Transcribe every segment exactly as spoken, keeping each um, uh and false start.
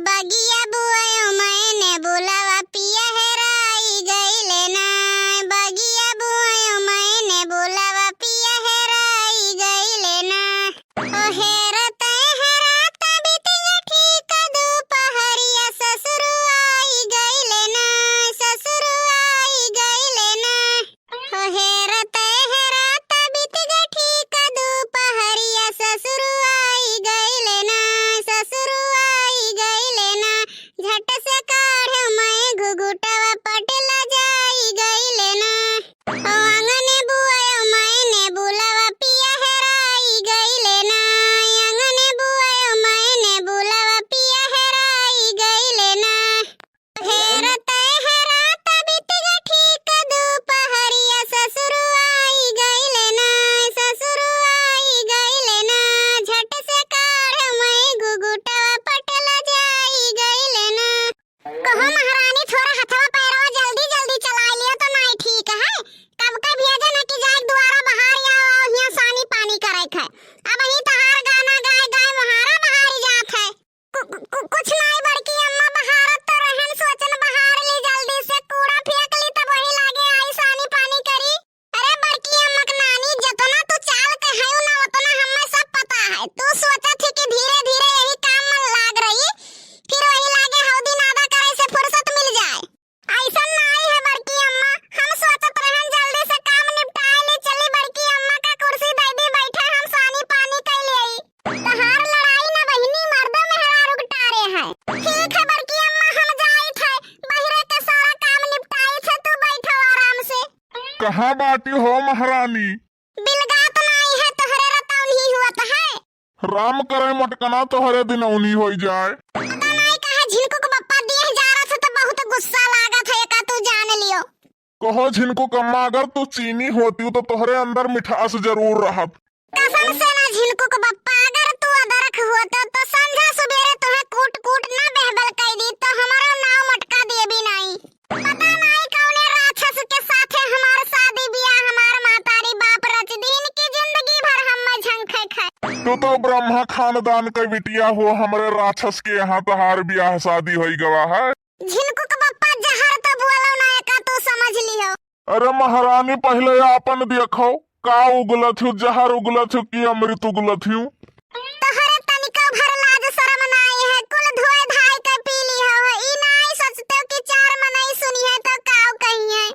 बगिया बुआयो मैंने बुलावा पिया हेराई गइले ना। बगिया बुआयो मैंने बुलावा पिया हेराई गइले ना। ओ हेरत हेरात बीत गठी का दुपहरिया ससुरु आई गइले ना, ससुरु आई गइले ना। हो हेरत हेरात बीत गठी का दुपहरिया ससुरु आई गइले ना, ससुरु आई गइले ना। झट से काढ़ मैं घुघुटवा पटला जाई गइले ना। हो आंगने बुआयो मैंने बुलावा पिया हेराई गइले ना, आंगने बुआयो मैंने बुलावा पिया हेराई गइले ना। हेरत हेरात बीत गठी का दुपहरिया ससुरु आई गइले ना, ससुरु आई गइले ना। झट से काढ़ मैं घुघुटवा पटला जाई गइले ना। कहो महारानी, थोड़ा हथवा पैरवा जल्दी जल्दी चलाइ लियो तो नाई ठीक है। कब के भेजे न कि जाए दुआरा बहार आओ, आओ हियां सानी पानी करे थे। अब ही तहार गाना गाए गाए महारा बहारी जात है। कु-, कु-, कुछ नाई बड़की अम्मा, बहारत तो रहन, सोचन बहार ली जल्दी से, कूड़ा फेंक ली तब वही लागे आई सानी पानी करी। अरे बड़की अम्मा के नानी, जतना तू चाल के है ना उतना हमें सब पता है। तू सोचत थी कि धीरे धीरे यही काम में लाग रही, फिर वही लागे हौदी नादा करे से फुर्सत मिल जाए। ऐसन नाई है बड़की अम्मा, हम सोचत रहन जल्दी से काम निपटाए ले चली, बड़की अम्मा का कुर्सी दे दी बैठा, हम सानी पानी कई ले आई। तहार लड़ाई ना बहिनी मर्द मेहरारू के टारे है। ठीक है बड़की अम्मा, हम जाइत है, बहिरे के सारा काम निपटाइत है, तू बैठो आराम से। कहाँ बाटी हो महारानी? बिलगात नाई है, तोहरे रतौनी हुअत है। राम करे मटकना तोहरे दिनौनी होई जाए। पता नाई काहे झिनकू के बप्पा देह जारत है तो बहुत गुस्सा लागत है, एका तू जान लियो। कहो झिनकू कम्मा, अगर तू चीनी होती तो तोहरे अंदर मिठास जरूर रहत। कसम से ना झिनकू के बप्पा, अगर तू अदरक होत तो संझा सुबेरे तोहे कूट कूट ना बेहबल कई दी तो हमारो नाव मटका देबी नाई। पता नाई कौने राक्षस के साथे हमार शादी बियाह हमार मातारी बाप रच दीन कि जिंदगी भर हम झंखे खाए। तू तो ब्रह्मा खानदान के बिटिया हो, हमरे राक्षस के यहाँ तहार बियाह शादी होई गवा है। झिनकू के बप्पा जहर तो बोलो ना, एका तू समझ लियो। अरे महारानी, पहिले आपन देखो, का उगलत हूँ, जहर उगलत हूँ कि अमृत उगलत हूँ? तोहरे तनिको भर लाज शरम नाई है, कुल धोए धाय के पी ली हो। ई नाई सोचते हो कि चार मनई सुनी है तो काव कही है?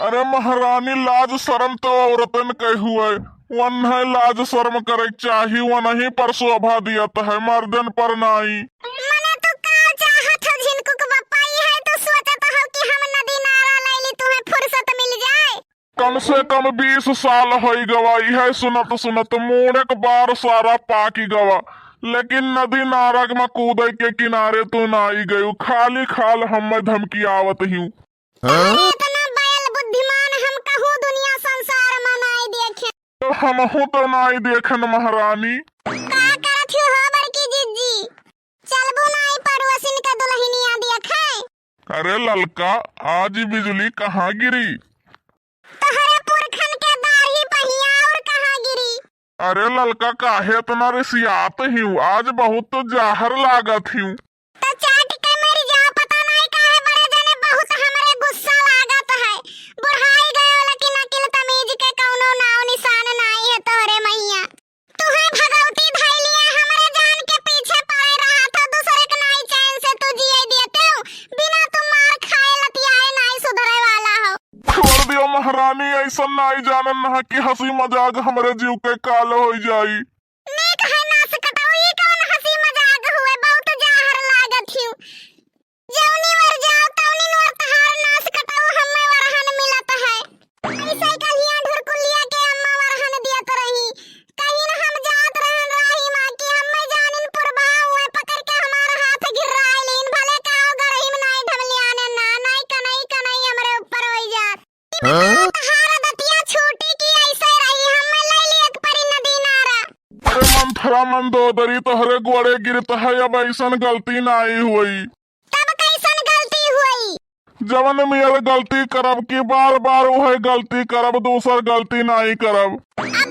अरे महारानी, लाज शरम तो औरतन के हुए, वन्हे लाज शरम करे चाही, वनही पर शोभा दियत है, मर्दन पर नाई। मने तू का चाहत हो झिनकू के बप्पा, ई है तू सोचत हो कि हम नदी नारा लैली तुम्हें फुर्सत मिल जाए? कम से कम बीस साल होई गवा, इहे सुनत सुनत मूड़क बार सारा पाकी गवा, लेकिन नदी नारक में कूदे के किनारे तू ना आई गयू, खाली खाल हमें धमकियावत हियू। अरे इतना बैल बुद्धिमान हम कहूँ दुनिया संसार में नाई देखे। तो हमहू तो नाई देखन महारानी। का करत हो बड़की जिज्जी? चलबू नाई पड़ोसिन का दुल्हनिया देखे? अरे ललका, आज ई बिजुली कहाँ गिरी? तोहरे पुरखन के दाढ़ी पहिया और कहाँ गिरी? अरे ललका, काहे इतना रिसियात हियू? आज बहुत तो जाहर लागत हियू। तो चाट के मर जाओ, पता नाई काहे बड़े जने बहुत हमरे गुस्सा लागत है। बुढ़ाई गयो लेकिन अकिल तमीज के कौनो नाव निशान नाई है तोहरे मैया। तुहे भगवती धइलिए, हमरे जान के पीछे पड़े रहत हो, दूसरे के नाई चैन से तू जिए देते हो, बिना तू मार खाए लतियाए नाई सुधरे वाला हो। छोड़ दियो महारानी, ऐसन नाई जानन ना कि हंसी मजाक हमरे जीव के काल होई जाई। नीक है नास कटाऊ, ई कौन हंसी मजाक हुए, बहुत जाहर लागत हियू। जौनी वर जाओ, तौनी वर तहार नास कटाऊ, हमें वरहन मिलत है। ऐसे कलिया ढुरकुलिया के अम्मा वरहन दियत रही। कहीं न हम जात रहन राही माँ की, हमें जानिन पुरबा हुए, पकड़ के हमार हाथ घिर्राए लीन। भले काओ गरही में नाई ढमलियाने ना, नाई कनई कनई हमरे ऊपर होई जात। हाँ? तहार दतिया छूटी की ऐसे रही, हमें ले लियत परी नदी नारा। अरे मंथरा मंदोदरी, तोहरे गोड़े गिरत है, अब ऐसन गलती नाई हुई। तब कैसन गलती हुई? जवन मेर गलती करब कि बार बार उहे गलती करब, दूसर गलती नाई करब। अब